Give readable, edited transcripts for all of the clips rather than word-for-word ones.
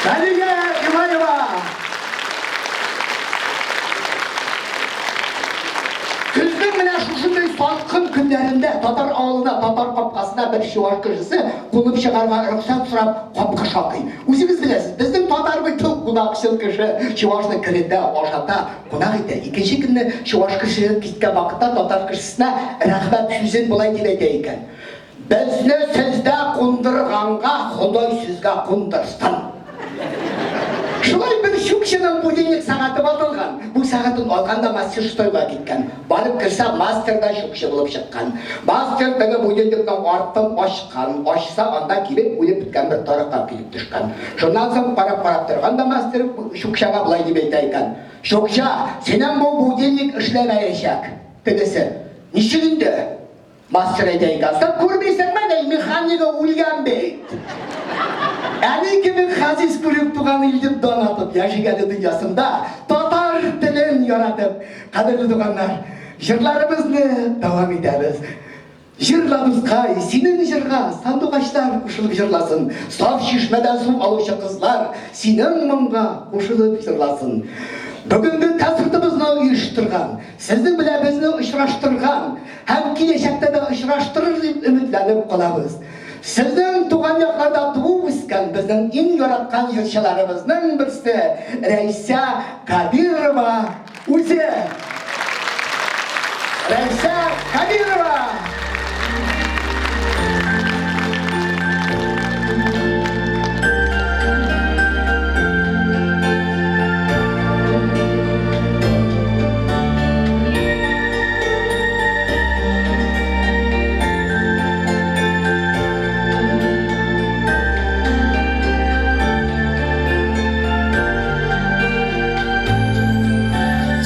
Сәлия Иванова! Көзнең менә шушындый салкын көннәрендә татар авылына, татар капкасына бер чуваш кешесе кунып чыгарга рөхсәт сорап капка шакый. Үзегез беләсез, безнең татар бит ул кунакчыл кеше, чувашны керетә, ашата, кунак итә. Икенче көнне чуваш кешесе киткән вакытта татар кешесенә рәхмәт сүзен болай дип әйтә икән. Безне сездә кундырганга Ходай сезгә кундырсын. Шулай бер чукчаның будильник сәгате ватылган. Бу сәгатен алган да мастерстойга киткән. Барып керсә, мастер да чукча булып чыккан. Мастер теге будильникның артын ачкан. Ачса, анда кибеп үлеп беткән бер таракан килеп төшкән. Шуннан соң карап-карап торган да мастер чукчага болай дип әйтә икән. Чукча, синең бу будильник эшләмәячәк. Тегесе, Ничек инде? Мастер әйтә икән, син күрмисеңме, ни, механигы үлгән бит. Әни кебек газиз күреп туган ил дип дан атып яшик әле дөньясында, татар телен яратып. Кадерле туганнар, җырларыбызны дәвам итәбез. Җырла, дускай, синең җырга сандугачлар кушылып җырласын, саф чишмәдән су алучы кызлар синең моңга кушылып җырласын. Бүгенге концертыбызны оештырган, сезнең белән безне очраштырган һәм киләчәктә дә очраштырыр дип өметләнеп калабыз. Сезнең туган якларда туып үскән безнең иң яраткан җырчыларыбызның берсе Рәйсә Кабирова үзе. Рәйсә Кабирова!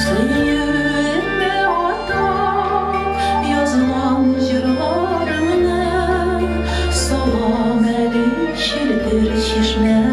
Сөюемә атап язган җырларымны Салам әле челтер чишмә.